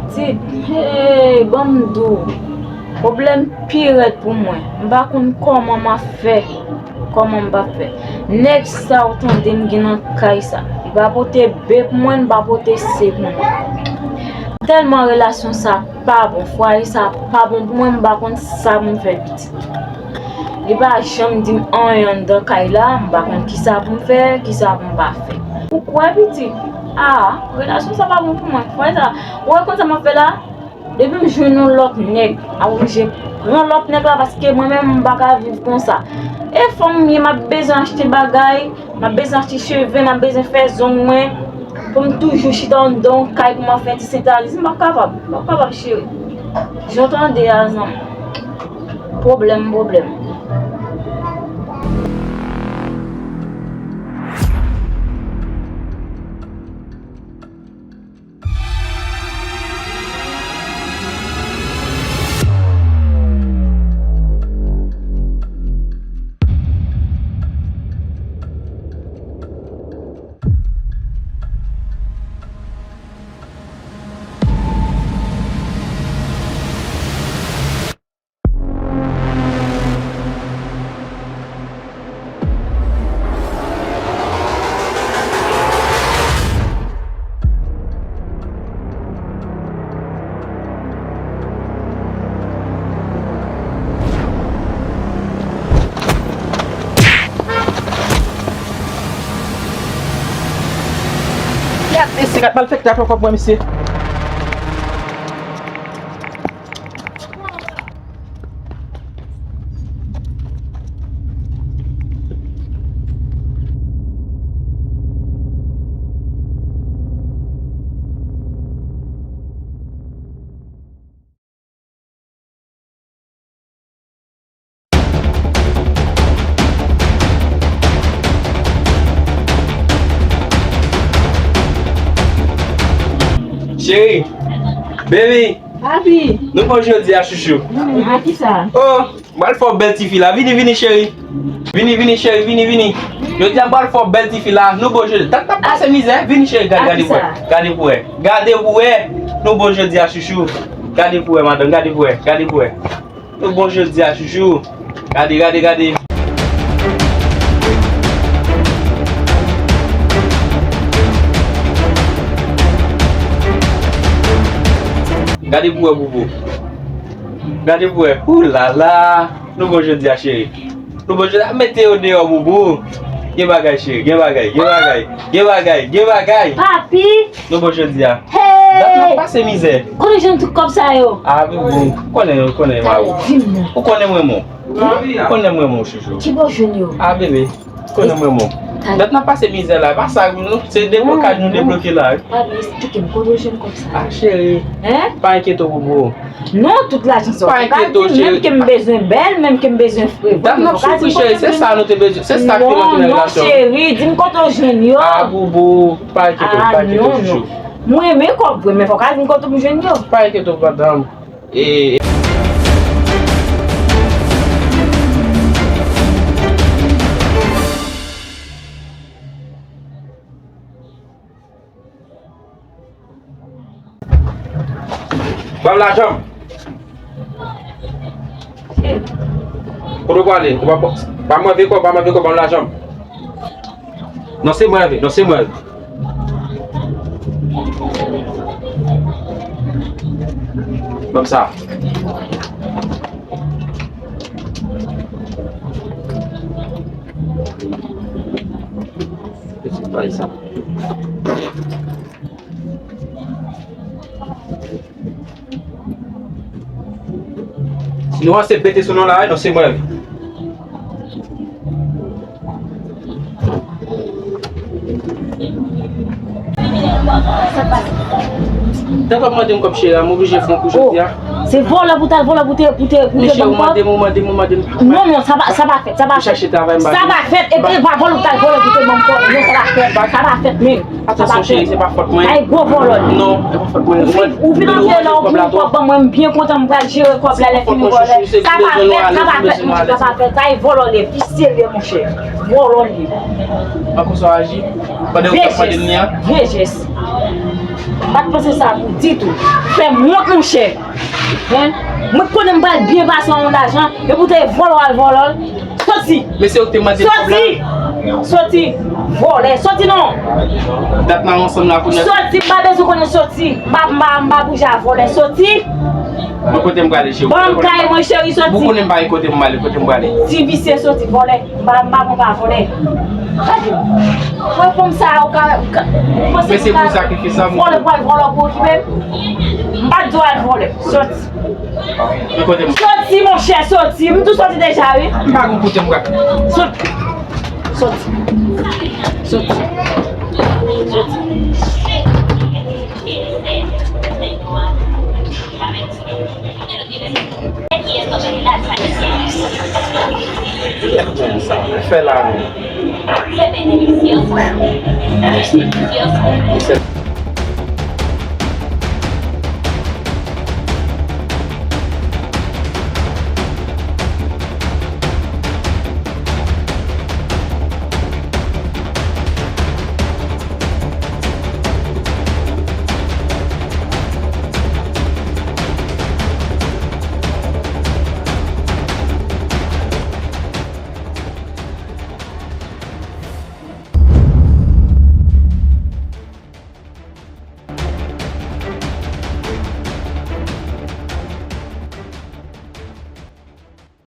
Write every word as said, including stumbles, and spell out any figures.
Pitit, hey, ban m di w, pwoblèm pi rèd pou mwen. M pa konn kòman m ap fè, kòman m p ap fè. Nèg sa w tande m gen nan kay sa, li pa pote B pou mwen, li pa pote C pou mwen. Tèlman relasyon sa pa bon, fwaye sa pa bon pou mwen, m pa konn sa pou m fè, pitit. Li pa janm di m anyen anndan kay la, m pa konn kisa pou m fè, kisa pou m pa fè. Ou kwè, pitit? Ah, relasyon sa pa bon pou mwen. Fwaye sa, ou wè konsa m ap fè la? Depi m jwenn yon lòt nèg, m ap oblije pran lòt nèg la, paske mwen menm m pa ka viv konsa. E fanm m ye, m ap bezwen achte bagay, m ap bezwen achte cheve, m ap bezwen fè zong mwen, pou m toujou chita anndan yon kay pou m ap fè ti sentaliz. M p ap kapab, m p ap kapab, cheri. Jan w tande a, zanmi. Pwoblèm, pwoblèm. Gad mesye, gad malfektè ap pran kòb mwen, mesye. Cheri, baby, papi, nou bon jodi a, chouchou. Hmm, a kisa? Oh, m pral fè w bèl tifi la. Vini, vini, cheri. Vini, vini, cheri, vini, vini. Jodi a m pral fè w bèl tifi la. Nou bon jodi. Tank n ap pase mizè. Vini, cheri, gade, gade pou wè. Gade pou wè. Gade pou wè. Nou bon jodi a, chouchou. Gade pou wè, madanm. Gade pou wè. Gade pou wè. Nou bon jodi a, chouchou. Gade, gade, gade. Gade pou wè, boubou. Gade pou wè. Ooh la la. Nou bon jodi a, cheri. Nou bon jodi a. Mete yo deyò, boubou. Gen bagay, cheri. Gen bagay, gen bagay. Gen bagay, gen bagay. Papi. Nou bon jodi a. Hey! Dat n ap pase mizè. Kote w jwenn tout kòb sa yo? Ah, bebe, ou konnen, ou konnen, ma ou. Di m non. Ou konnen mwen, mon. Ou konnen mwen, mon, chouchou. Ki bò w jwenn yo? Ah, bebe, ou konnen mwen, mon. Dat n ap pase mizè la, pa sa, nou, se deblokaj nou debloke la, wi. Papi, eksplike m, kote w jwenn kòb sa yo? Ah, cheri. Hein? Pa enkyete w, bobo. Non, tout lajan sa w ka di, menm ke m bezwen bèl, menm ke m bezwen fre. Dat n ap soufri, cheri, se sa nou te bezwen, se sa k te manke nan relasyon. Non, non, cheri, di m kote w jwenn yo. Ah, bobo, pa enkyete w, pa enkyete w, chouchou. Mwen renmen kòb vre, men fò w ka di m kote m jwenn yo. Pa enkyete w, madanm. E, Ban m lajan m. Kote w prale? Ou pa, pa mwen vye kòb, pa mwen vye kòb, ban m lajan m. Non, se mwen vye, non, se mwen vye. Ban m sa. Piti bay sa. Si nou ranse bete sou nou la, non, se mwen. Sa k pase? Tèt w ap mande m kòb cheri a, m oblije fè yon kou jodi a. Se vòlè pou t al vòlè pou te, pou te, pou te ban m kòb? Ou mande m, ou mande m, ou mande m. Non, non, sa pa, sa pa fèt, sa pa fèt. Sa pa fèt, epi e pa vòlè pou t al vòlè pou te ban m kòb. Non, sa pa fèt, sa pa fèt, men. Atansyon, cheri, se pa fòt mwen. Ay, gwo vòlò li. Non, se pa fòt mwen. Ou fin, ou fin antre la, ou pran kòb ban mwen, m byen kontan, m pral jere kòb la, lè fini vòlè. Sa pa fèt, sa pa fèt, monchè, sa pa fèt. Sa e vòlò li ye, pi serye, monchè. Vòlò li ye. Ankò sa w aji? Pandan w t ap mande m li a? Vye jès. M pa t panse sa pou ditou. Fè m wont, monchè. Hein? Mwen konnen m pral byen pase yon lajan, epi w te vòlò al vòlò l. Soti! Mesye, ou te mande kòb la? Soti! Soti! Vòlè! Soti non! Dat n al ansanm la kounye a. Soti! M pa bezwen konnen soti! M pa, m pa, m pa bouje a vòlè! Soti! Mwen kote m prale, cheri? Ban m kay mwen, cheri, soti! Ou konnen m pa gen kote pou m ale, kote m prale? Ti visye, soti, vòlè! M pa, m pa pran pa vòlè! Gade! Wè fanm sa a, ou ka, ou ka, ou panse... Mesye, pou sakrifis la, vòlè, pral vòlè pou okipe m? M pa t di w al vòlè! Soti! Soti, monchè, soti. M tou soti deja, wi. M pa gon kote m pral. Soti. Soti. Soti. Soti. Fè la, non.